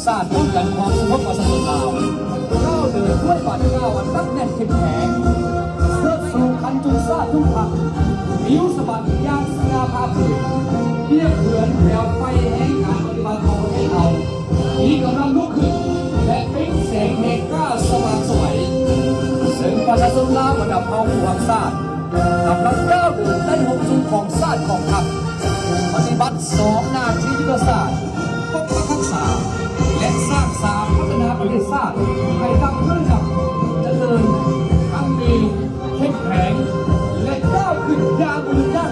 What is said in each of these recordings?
ຊາດປ້ອງກັນຄວາມສະຫງົບປະຊາຊົນລາວ ກ້າວເດີນດ້ວຍບາດກ້າວອັນໜັກແໜ້ນເຂັ້ມແຂງ ເຊີດຊູຄັນທຸກຊາດທຸກພັກ ປິວສະບັດຢ່າງສະຫງ່າຜ່າເຜີຍ ປຽບເໝືອນແຖວໄຟແຫ່ງການປະຕິວັດຂອງປະເທດເຮົາ ທີ່ກຳລັງລຸກຂຶ້ນ ແລະ ເປັນແສງແຫ່ງກ້າສະຫວ່າງໄສວ ເຊິ່ງປະຊາຊົນລາວບັນດາເຜົ່າຂອງຊາດ ກຳລັງກ້າວເດີນໃນຫົກຊຸມຂອງຊາດຂອງພັກ ປະຕິບັດສອງໜ້າທີ່ຍຸດທະສາດ ປົກປັກຮັກສາ ແລະ ສ້າງສາພັດທະນາປະເທດຊາດໃຫ້ດຳເນີນດຳ ຈະເລີນ ຮັ່ງມີ ເຂັ້ມແຂງ ແລະ ກ້າວຂຶ້ນຢ່າງບໍ່ຢຸດຢັ້ງ.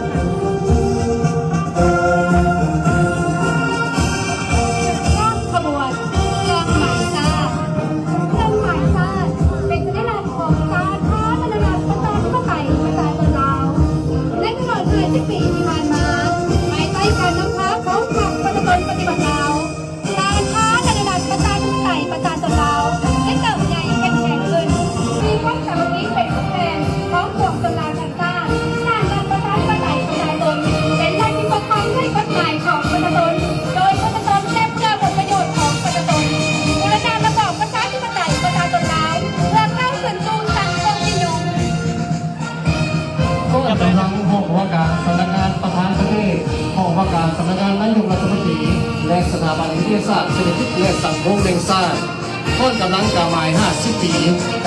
ຂະບວນ ເຄື່ອງໝາຍຊາດ ເຄື່ອງໝາຍຊາດ ເປັນສັນຍາລັກຂອງສາທາລະນະລັດ ປະຊາທິປະໄຕ ປະຊາຊົນລາວ ໃນຕະຫຼອດຫຼາຍສິບປີທີ່ຜ່ານມາ ພາຍໃຕ້ການນຳພາຂອງພັກປະຊາຊົນປະຕິວັດລາວ ສາທາລະນະລັດ ປະຊາທິປະໄຕ ປະຊາຊົນລາວ ໄດ້ເຕີບໃຫຍ່ເຂັ້ມແຂງຂຶ້ນ ມີຄວາມສາມັກຄີເປັນຜູ້ແທນຂອງປວງຊົນລາວທັງຊາດ ສານລັດປະຊາທິປະໄຕ ປະຊາຊົນ ເປັນລັດທີ່ປົກຄອງດ້ວຍກົດໝາຍຂອງປະຊາຊົນ ໂດຍປະຊາຊົນ ແລະ ເພື່ອຜົນປະໂຫຍດຂອງປະຊາຊົນ ບູລະນະລະບອບປະຊາທິປະໄຕ ປະຊາຊົນລາວ ເພື່ອກ້າວຂຶ້ນສູ່ສັງຄົມນິຍົມ. ກອງກຳລັງຫ້ອງວ່າການສຳນັກງານປະທານປະເທດ, ຫ້ອງວ່າການສຳນັກງານນາຍົກລັດຖະມົນຕີ ແລະ ສະຖາບັນວິທະຍາສາດເສດຖະກິດ ແລະ ສັງຄົມແຫ່ງຊາດ, ກອງກຳລັງກາໝາຍຫ້າສິບປີ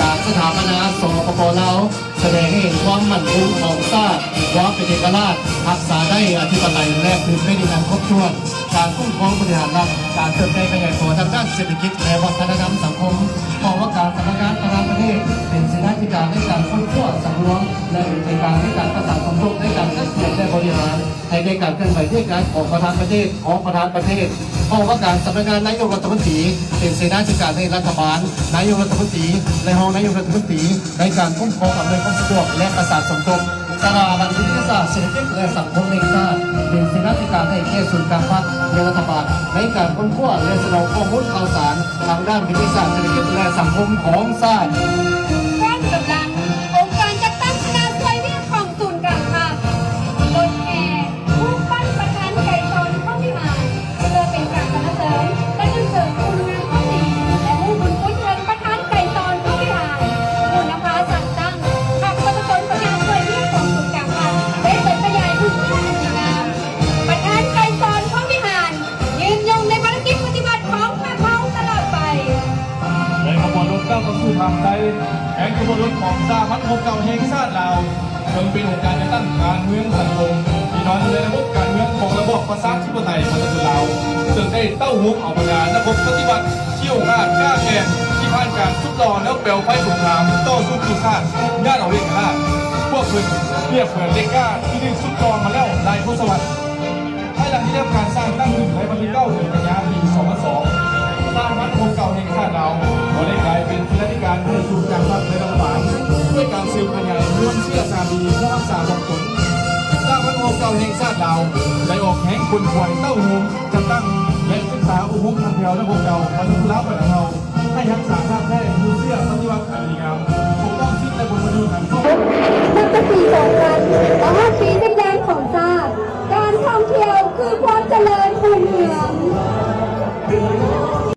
ການສະຖາປະນາ ສປປ ລາວ ສະແດງໃຫ້ເຫັນຄວາມໝັ້ນຄົງຂອງຊາດ, ຄວາມເປັນເອກະລາດ, ຮັກສາໄດ້ອະທິປະໄຕ ແລະ ພື້ນແຜ່ນດິນອັນຄົບຖ້ວນ, ການຄຸ້ມຄອງບໍລິຫານລັດ, ການເຕີບໃຫຍ່ຂະຫຍາຍຕົວທາງດ້ານເສດຖະກິດ ແລະ ວັດທະນະທຳສັງຄົມ. ຫ້ອງວ່າການສຳນັກງານປະທານປະເທດ ເປັນເສນາທິການໃນການຄົ້ນຄວ້າ, ສັງລວມ ແລະ ເປັນໃຈກາງໃນການປະສານສົມທົບໃນການຈັດກຽມ ແລະ ບໍລິຫານ ໃຫ້ແກ່ການເຄື່ອນໄຫວດ້ວຍການຂອງປະທານປະເທດ, ຂອງປະທານປະເທດ. ຫ້ອງວ່າການສຳນັກງານນາຍົກລັດຖະມົນຕີ ເປັນເສນາທິການໃນລັດຖະບານ, ນາຍົກລັດຖະມົນຕີ ແລະ ຮອງນາຍົກລັດຖະມົນຕີ ໃນການຄຸ້ມຄອງອຳນວຍຄວາມສະດວກ ແລະ ປະສານສົມທົບ. ສະຖາບັນວິທະຍາສາດເສດຖະກິດ ແລະ ສັງຄົມແຫ່ງຊາດ ເປັນເສນາທິການໃຫ້ແກ່ສູນກາງພັກ ແລະ ລັດຖະບານ ໃນການຄົ້ນຄວ້າ ແລະ ສະໜອງຂໍ້ມູນຂ່າວສານ ທາງດ້ານວິທະຍາສາດເສດຖະກິດ ແລະ ສັງຄົມຂອງຊາດ. ກອງກຳລັງອົງການຈັດຕັ້ງຄະນະຊ່ວຍວຽກຂອງສູນກາງພັກ ລົດແຫ່ ຮູບປັ້ນປະທານໄກສອນ ພົມວິຫານ ເພື່ອເປັນການສັນລະເສີນ ແລະ ສົ່ງເສີມຄຸນງາມຄວາມດີ ແລະ ຮູ້ບຸນຄຸນເຖິງປະທານໄກສອນ ພົມວິຫານ ຜູ້ນຳພາສ້າງຕັ້ງພັກປະຊາຊົນ ຄະນະຊ່ວຍວຽກຂອງສູນກາງພັກ ໄດ້ເສີມຂະຫຍາຍຄຸນງາມອັນດີງາມ. ປະທານໄກສອນ ພົມວິຫານ ຍືນຍົງໃນພາລະກິດປະຕິວັດຂອງພວກເຮົາຕະຫຼອດໄປ. ໃນຂະບວນລົດກ້າວເຂົ້າສູ່ທາງໃຕ້ ແມ່ນຂະບວນລົດຂອງສະຫະພັນໂຮມເກົ່າແຫ່ງຊາດລາວ ເຊິ່ງເປັນອົງການຈັດຕັ້ງການເມືອງສັງຄົມທີ່ນອນຢູ່ໃນລະບົບການເມືອງຂອງລະບອບປະຊາທິປະໄຕປະຊາຊົນລາວ ເຊິ່ງໄດ້ເຕົ້າໂຮມເອົາບັນດານັກຮົບປະຕິວັດ ທີ່ອົງອາດກ້າແກ່ງ ທີ່ຜ່ານການສຸມຫຼໍ່ແລ້ວແປວໄຟສົງຄາມຕໍ່ສູ້ກູ້ຊາດ ຍ້ອນເອົາເອກະລາດ. ພວກເພິ່ນປຽບເໝືອນເຫຼັກກ້າທີ່ຖືກສຸມຫຼໍ່ມາແລ້ວຫຼາຍທົດສະວັດ. ພາຍຫຼັງທີ່ໄດ້ຮັບການສ້າງຕັ້ງຂຶ້ນໃນວັນທີເກົ້າ ເດືອນກັນຍາ ປີສອງພັນສອງ ສະຫະພັນໂຮມເກົ່າແຫ່ງຊາດລາວ ກໍໄດ້ກາຍເປັນເສນາທິການໃຫ້ສູນກາງພັກ ແລະ ລັດຖະບານ ດ້ວຍການສືບຂະຫຍາຍເມືອງເຊື້ອສາມີຜູ້ຮັກສາຂອງຕົນ. ສະຫະພັນໂຮມເກົ່າແຫ່ງຊາດລາວ ໄດ້ອອກແຮງຂົນຂວາຍເຕົ້າໂຮມ ຈັດຕັ້ງ ແລະ ສຶກສາອົບຮົມພັນແຖວນັກຮົບເກົ່າ ບັນດາລາວບັນດາເຜົ່າ ໃຫ້ຮັກສາທາດແທ້ ຢູ່ເຊື້ອປະຕິວັດອັນດີງາມ ປົກປ້ອງສິດ ແລະ ຜົນປະໂຫຍດອັນຄອບຄົວ